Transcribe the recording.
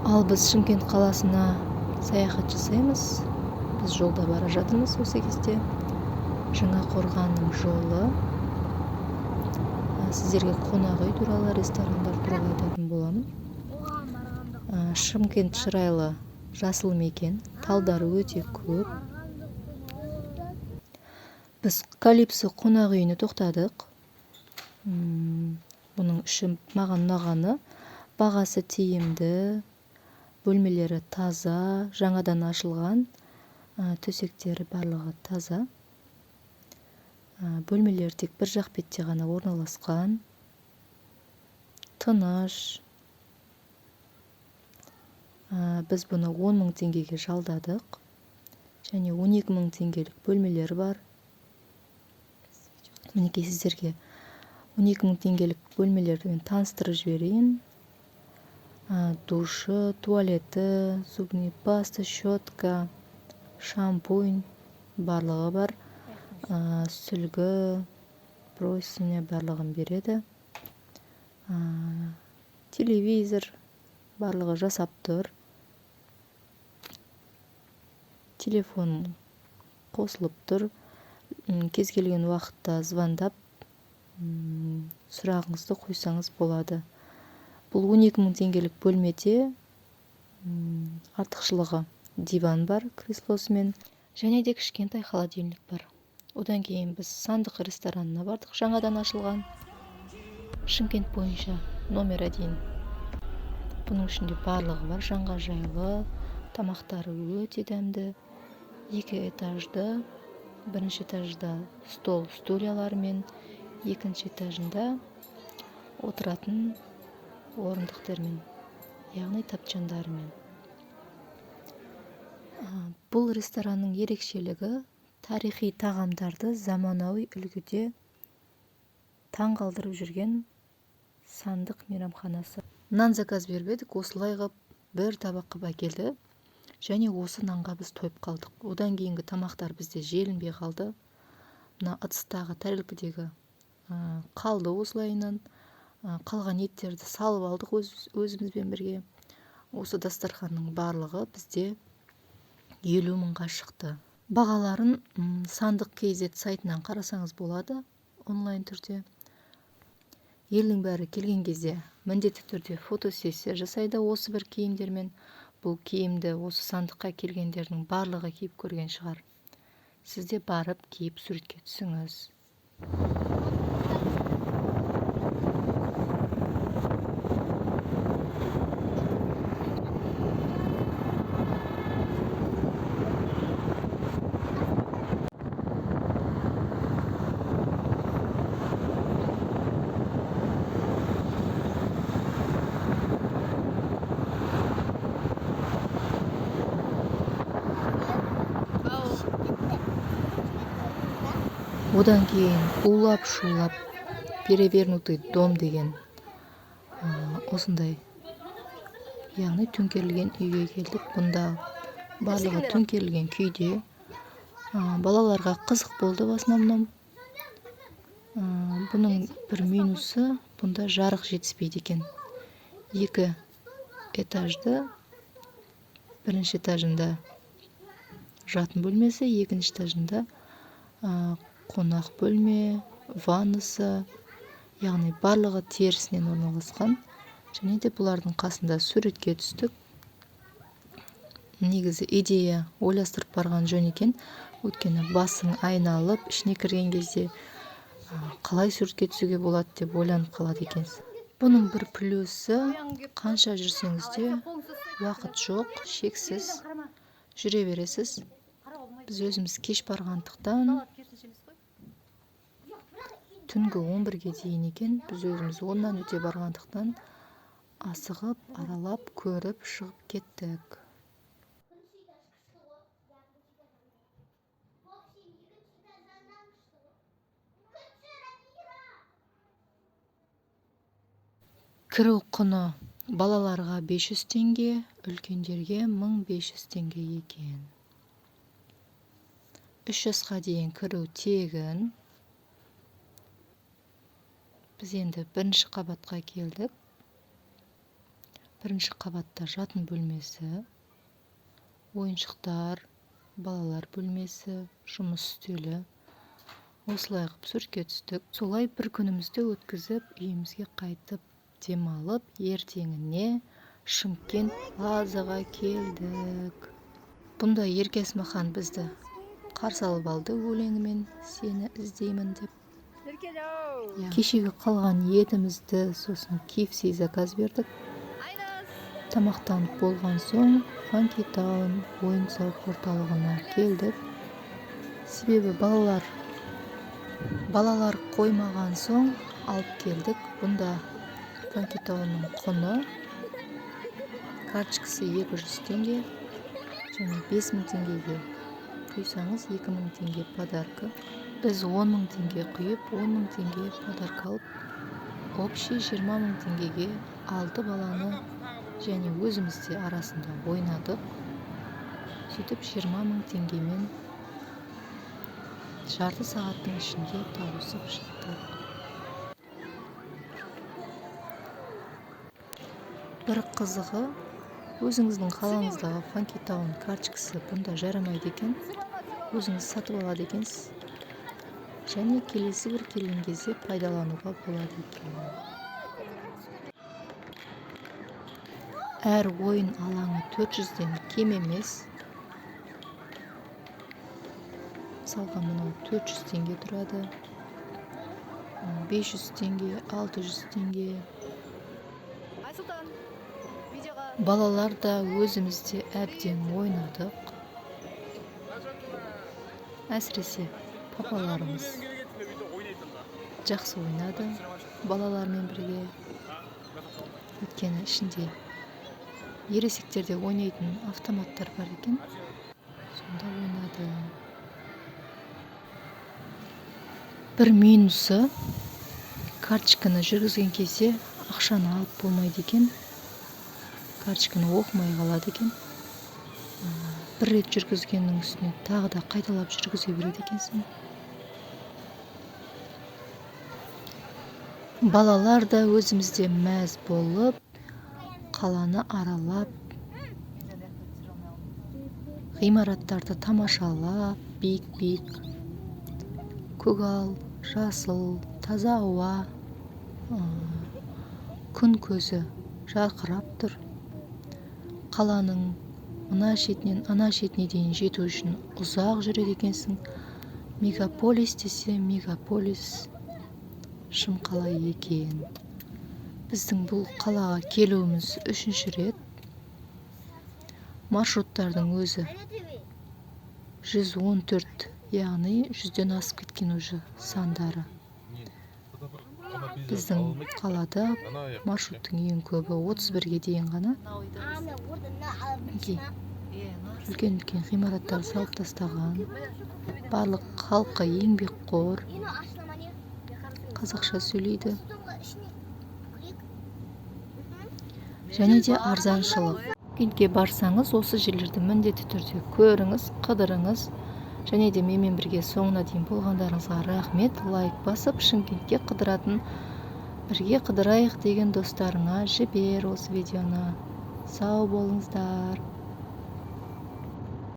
Ал біз Шымкент қаласына саяхат жасаймыз. Біз жолда бара жатырмыз осы кезде. Жаңақорғанның жолы. Сіздерге қонақ үй туралы, ресторандар туралы айтатын боламын. Шымкент шырайлы жасыл мекен, талдары өте көп. Біз Калипсо қонақ үйіне тоқтадық. Бұның іші маған ұнағаны, бағасы тиімді, бөлмелері таза, жаңадан ашылған, төсектері барлығы таза. Бөлмелер тек бір жақ бетте ғана орналасқан, тыныш. Біз бұны 10 мың теңгеге жалдадық және 12 мың теңгелік бөлмелері бар. Мінекей, сіздерге 12 мың теңгелік бөлмелерді таныстырып жіберейін. Душы, туалеті, зубный паста, щетка, шампунь барлығы бар. Сүлгі, простыня барлығын береді. Телевизор барлығы жасап тұр. Телефон қосылып тұр. Кез келген уақытта звондап, сұрағыңызды қойсаңыз болады. Бұл 12 мың теңгелік бөлмеде артықшылығы диван бар креслосымен және де кішкентай холодильник бар. Одан кейін біз Сандық ресторанына бардық, жаңадан ашылған. Шымкент бойынша номер 1. Бұның ішінде барлығы бар, жанға жайлы, тамақтары өте дәмді. 2 этажды, бірінші этажда стол, стульяларымен, екінші этажында отыратын орындықтармен, яғни тапчандарымен. Бұл ресторанның ерекшелігі тарихи тағамдарды заманауи үлгіде таңғалдырып жүрген Сандық мейрамханасы. Нан заказ беріп едік, осылай қып бір табақ қып әкелді. Және осы нанға біз тойып қалдық. Одан кейінгі тамақтар бізде желінбей қалды. Мына ыдыстағы, тәрелкедегі, қалды осылайынан. Қалған еттерді салып алдық өзімізбен бірге. Осы дастарханның барлығы бізде 50 мыңға шықты. Бағаларын Сандық kz сайтынан қарасаңыз болады онлайн түрде. Елдің бәрі келген кезде міндетті түрде фотосессия жасайды осы бір киімдермен. Бұл киімді осы сандыққа келгендердің барлығы киіп көрген шығар. Сіз де барып киіп суретке түсіңіз. Одан кейін улап-шулап перевернутый дом деген, осындай, яғни төңкерілген үйге келдік. Бұнда барлығы төңкерілген күйде. Балаларға қызық болды в основном. Бұның бір минусы, бұнда жарық жетіспейді екен. 2 этажды, бірінші этажында жатын бөлмесі, екінші этажында, қонақ бөлме, ваннасы, яғни барлығы терісінен орналасқан. Және де бұлардың қасында суретке түстік. Негізі идея ойластырып барған жөн екен. Өйткені басың айналып, ішіне кірген кезде, қалай суретке түсуге болады деп ойланып қалады екенсіз. Бұның бір плюсы, қанша жүрсеңіз де уақыт жоқ, шексіз жүре бересіз. Біз өзіміз кеш барғандықтан түнгі 11-ге дейін екен, біз өзіміз 10-нан өте барғандықтан асығып, аралап, көріп шығып кеттік. Кіру құны балаларға 500 теңге, үлкендерге 1500 теңге екен. 3 жасқа дейін кіру тегін. Біз енді бірінші қабатқа келдік. Бірінші қабатта жатын бөлмесі, ойыншықтар, балалар бөлмесі, жұмыс үстелі. Осылай қылып суретке түстік. Солай бір күнімізді өткізіп, үйімізге қайтып демалып, ертеңіне Шымкент Плазаға келдік. Бұнда Ерке Есмахан бізді қарсы алып алды өлеңімен «Сені іздеймін» деп. Кешегі қалған етімізді, сосын KFC заказ бердік. Тамақтанып болған соң Funky Town ойын-сауық орталығына келдік. Себебі балалар қоймаған соң алып келдік. Бұнда Funky Town'ның құны карточкасы 200 теңге және 5000 теңгеге құйсаңыз 2000 теңге подарка. Біз 10 000 теңге құйып, 10 000 теңге подарка алып, общий 20 000 теңгеге 6 баланы және өзіміз де арасында ойнадық. Сөйтіп 20 000 теңгемен жарты сағаттың ішінде тауысып шықтық. Бір қызығы, өзіңіздің қалаңыздағы Funky Town карточкасы бұнда жарамайды екен. Өзіңіз сатып алады екенсіз. Және келесі бір келген кезде пайдалануға болады екен. Әр ойын алаңы 400-ден кем емес. Мысалға, мынау 400 теңге тұрады. 500 теңге, 600 теңге. Айсұлтан, видеоға. Балалар да, өзіміз де әбден ойнадық. Әсіресе папаларымыз жақсы ойнады балалармен бірге. Өйткені ішінде ересектерде ойнайтын автоматтар бар екен. Сонда ойнады. Бір минусы, карточканы жүргізген кезде ақшаны алып болмайды екен. Карточканы оқымай қалады екен. Бір рет жүргізгеннің үстіне тағы да қайталап жүргізе береді екенсің. Балалар да, өзіміз де мәз болып, қаланы аралап, ғимараттарды тамашалап, биік-биік, көгал, жасыл, таза ауа, күн көзі жарқырап тұр. Қаланың мына шетінен ана шетіне дейін жету үшін ұзақ жүреді екенсің. Мегаполис десе, мегаполис шым қала екен. Біздің бұл қалаға келуіміз үшінші рет. Маршруттардың өзі 114, яғни 100-ден асып кеткен уже сандары. Біздің қалада маршруттың ең көбі 31-ге дейін ғана. Мінекей, үлкен-үлкен ғимараттар салып тастаған. Барлық халқы еңбекқор, қазақша сөйлейді. Және де арзаншылық. Шымкентке барсаңыз, осы жерлерді міндетті түрде көріңіз, қыдырыңыз. Және де менімен бірге соңына дейін болғандарыңызға рахмет. Лайк басып, Шымкентке қыдыратын, бірге қыдырайық деген достарыңа жібер осы видеоны. Сау болыңыздар.